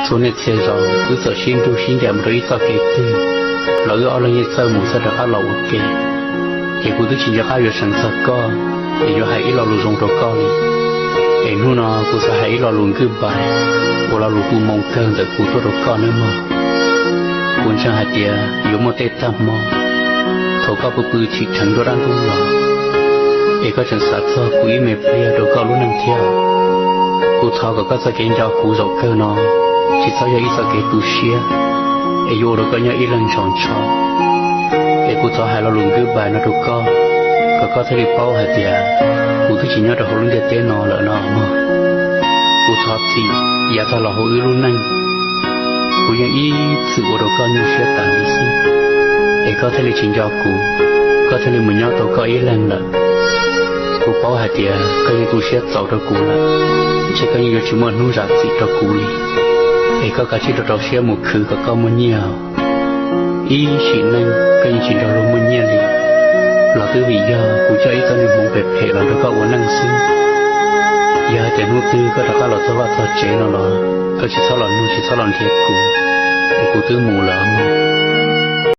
Tus niam txhia zaus wb txawm sib nrug sib ncaim mus rau ib txoj kev twg los wb ob leeg yeej txawj mus txawj rov qab los ua ke. Ces kuv twb tsis nco qab yuav seev txog koj es yuav hais ib lo lus zoo rau koj li. Es hnub no kuv xav hais ib lo lus goodbye, ua lo lus tu moo kawg ntawm kuv tuaj rau koj nawb mog. Kuv ntseeg hais tias yuav muaj tej tag hmo thaum koj pw pw chim dheev dua dab ntub los, es koj tseem xav txog kuv ib me pliag rau koj lub neej thiab. Kuv thov kom koj txoj kev nco kuv zaum kawg no tsis txhob yog ib txoj kev tu siab, es yuav ua rau koj nyob ib leeg ntshaus ntsho. Es kuv thov hais lo lus goodbye no rau koj, kom koj thiaj li paub hais tias kuv twb tsis nyob rau hauv lub ntiaj teb no lawm no mog. Kuv thov txim yav tag los hauv wb lub neej, kuv yeej ib txwm ua rau koj nyuaj siab tas li xwb, es koj thiaj li tsis nco kuv, koj thiaj li mus nyob tau koj ib leeg lawm. Kuv paub hais tias koj yeej tu siab txaus rau kuv lawm, ntshe koj yeej yuav tsis muaj hnub zam txim rau kuv li. Es koj kav tsij rau rau siab mus khwv kom koj muaj nyiaj. Ib sim neej koj yeej tsis nrog luag muaj nyiaj li, los twb vim yog kuv coj ib txoj niag hmoov phem phem los nrog koj ua neej xwb. Yog hais tias hnub twg koj rov qab los txog vaj txog tsev no los koj tsis txhob los nug tsis txhob los nrhiav kuv, es kuv twb mus lawm mog.